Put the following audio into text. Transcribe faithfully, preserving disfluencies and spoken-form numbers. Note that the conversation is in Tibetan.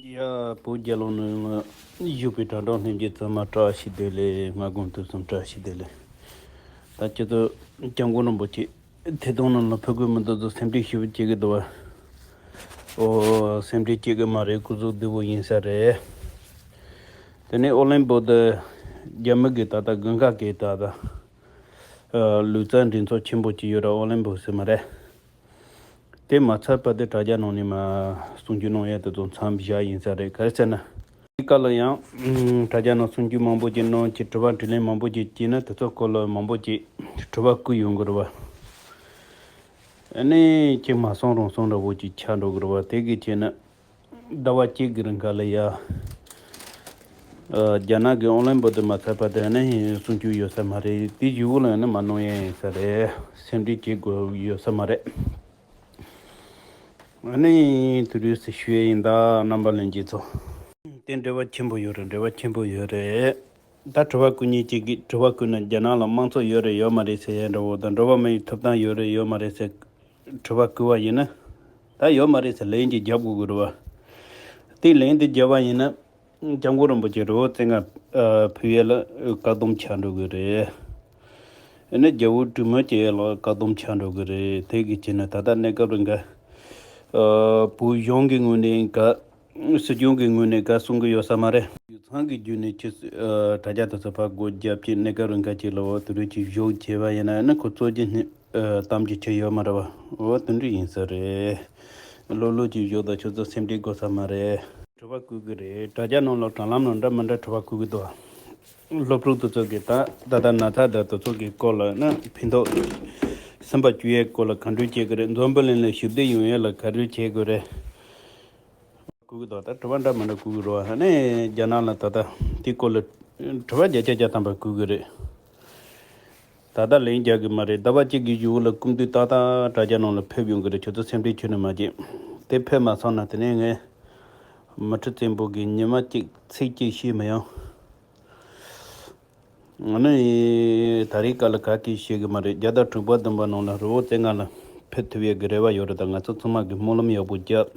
ཡ། བོད་རྒྱལ་ལོ་ནང་ལ་བཞུགས་པའི་དྲ་གྲོགས་ལྷན་རྒྱས་ཚང་མ་བཀྲ་ཤིས་བདེ་ལེགས། སྔ་དགོང་དུས་གསུམ་བཀྲ་ཤིས་བདེ་ལེགས། ད་ཁྱེད་ཚོ་སྐྱབས་མགོན་རིན་པོ་ཆེ་ཐད་གཏོང་ནང་ལ་ཕེབས་དགོས་མི་འདུག་ཚོ་སེམས་ཁྲལ་ཞེ་པོ་བྱེད་ཀྱི་འདུག་བ། ཨོ་སེམས་ཁྲལ་བྱེད་ཀྱི་མ་རེད། སྐུ་གཟུགས་བདེ་པོ་ཡིན་ས་རེད། དེ་ནས་ཨོ་ལན་པོ་དེ་རྒྱ་མི་གི་ད་ལྟ་དགུན་ཁ་གི་ད་ལྟ་ལུས་རྩལ་འགྲན་ཚོགས་ཆེན་པོ་ཅིག་ཡོད་ར། ཨོ་ལན་པོ་ཟེར་མ་རེད། དེ་མ་ཚར་བར་དུ་དྲ་རྒྱ་ནང་ནས་མ་གསུང་རྒྱུ་གནང་ཡ་དེ་ཚོ་མཚམས་བཞག་ཡིན་ས་རེད། ག་རེ་ཟེར་ན། དེ་ག་ལ་ཡང་དྲ་རྒྱ་ནང་གསུང་རྒྱུ་མང་པོ་ཅིག་གནང་གི། དྲི་བ་དྲིས་ལན་མང་པོ་ཅིག་བྱས་ན་དེ་ཚོ་སྐོར་ལ་མང་པོ་ཅིག་དྲི་བ་བཀོད་ཡོང་གི་རེད་བ། ཨ་ནི་ཅིག་མ་སོང་རུང་སོང་འདྲ་བོ་ཅིག་ཆགས་འགྲོ་གི་རེད་བ། དེ་གི་བྱས་ན་ཟླ་བ་གཅིག་གི་རིང་ག་ལ་ཡ། ཨ་རྒྱ་ནག་གི་ཨོ་ལན་པོ་དེ་མ་ཚར་བར་དུ་ཨ་ནི་གསུང་རྒྱུ་ཡོད་ས་མ་རེད། དེ་བཞི་བོ་ལ་ཨ་ནི་མ་གནང་ཡ་ཡིན་ས་རེད། སེམས་ཁྲལ་བྱེད་དགོས་ཡོད་ས་མ་རེད། ཨ་ནི་དུས་རེས་སུ་ཞུ་ཡ་ཡིན་ད། རྣམ་པ་ལྷན་རྒྱས་ཚོ། དེ་འབྲེལ་བ་ཆེན་པོ་ཡོད་རེད། འབྲེལ་བ་ཆེན་པོ་ཡོད་རེད། ད་དྲི་བ་བཀོད་མཁན་གཅིག་གིས་དྲི་བ་བཀོད་ན་རྒྱ་ནག་ལ་དམངས་གཙོ་ཡོད་རེད་ཡོད་མ་རེད་ཟེར་ཡ་འདྲ་བོ་དང་། འགྲོ་བ་མིའི་ཐོབ་ཐང་ཡོད་རེད་ཡོད་མ་རེད་ཟེར་དྲི་བ་བཀོད་པ་ཡིན་ན། ད་ཡོད་མ་རེད་ཟེར་ལན་གཅིག་རྒྱབ་དགོས་ཀྱི་རེད་བ། དེ་ལན་དེ་རྒྱབ་པ་ཡིན་ན། སྐྱབས་མགོན་རིན་པོ་ཆེ་རི་བོ་རྩེ་ལྔ་ཕེབས་ཡས་ལ་བཀག་སྡོམ་ཆགས་འགྲོ་གི་རེད། ཨ་ནི་རྒྱལ་པོ་གྲོས་མོལ་བྱེད་ཡས་ལ་བཀག་སྡོམ་ཆགས་འགྲོ་གི་རེད། དེ་གི་བྱས་ན་ད་ལྟ་གནས་སྐབས་རིང་ག་བོད་གཞུང་གི་ངོས་ནས་ག་སྲིད་སྐྱོང་གི་ངོས་ནས་ག་གསུང་གི་ཡོད་ས་མ་རེད། ཡིག་ཚང་གི་བརྒྱུད་ནས་ཁྱི་དྲ་རྒྱ་དེ་ཚོ་ཕར་སྒོ་བརྒྱབ་ཀྱི་གནས་སྐབས་རིང་ག་ཅིག་ལ་འོ་དེ་རུ་ཅིག་བཞུགས་བྱས་པ་ཡིན་ན། ཨ་ནི་ཁོ་གཙོ་གྱི་གཏམ་གྱི་ཆེ་ཡོད་མ་རེད་བ། འོ་དེ་འདྲ་ཡིན་ས་རེད། ལོ་ལོ་ཅིག་བཞུགས་དང་ཁྱོད་ཚོ་སེམས་ཁྲལ་དགོས་ས་མ་རེད། དྲི་བ་བཀོད་གི་རེད། དྲ་རྒྱ་ནང་ལ་དྲ་ལམ་ནང་འདྲ་མི་འདྲ་དྲི་བ་བཀོད་གི་འདུག་སློབ་ཕྲུག་དེ་ཚོ་གི་ད་ད་ལྟ་ན་ཚ་དང་དེ་ཚོ་གི་སྐོར་ལ་ན་ཕན་ཐོགས་སེམས་པ་སྐྱོ་ཡས་སྐོར་ལ་ག་འདྲ་བྱེད་གི་རེད། འཛམ་བུ་གླིང་ལ་ཞི་བདེ་ཡོང་ཡས་ལ་ག་རེ་བྱེད་དགོས་རེད། བཀོད་གི་འདུག་ད་དྲི་བ་འདྲ་མི་འདྲ་བཀོད་གི་རེད་བ། ཨ་ནི་རྒྱ་ནག་ལ་ད་ལྟ་དེ་སྐོར་ལ་དྲི་བ་བརྒྱ་ཆ་བརྒྱ་ཐམ་པ་བཀོད་གི་རེད། ད་ལྟ་ལན་རྒྱག་གི་མ་རེད། ཟླ་བ་གཅིག་གི་གཞུག་ལ་སྐུ་མདུན་ཏག་ཏག་དྲ་རྒྱ་ནང་ལ་ཕེབས་ཡོང་གི་རེད། ཁྱོད་ཚོ་སེམས་ཁྲལ་ཁྱོན་ནས་མ་བྱེད། དེ་ཕེབས་མ་སོང་ན་དེ་ནས་ངས་མི་ཁྲི་བཙན་པོ་གི་ཉི་མ་གཅིག་ཚིག་གཅིག་བཤད་མི་ཡོང་། ཨ་ནི་ད་རེས་ཀ་ལ་ག་གིས་ཤེས་གི་མ་རེད། བརྒྱ་དང་དྲུག་པ་བདུན་པ་ནང་ལ་རི་བོ་རྩེ་ལྔ་ལ་ཕེབས་ཐུབ་ཡས་ཀྱི་རེ་བ་ཡོད་རེད། ད་ང་ཚོ་ཚང་མ་གི་སྨོན་ལམ་ཡག་པོ་རྒྱབ།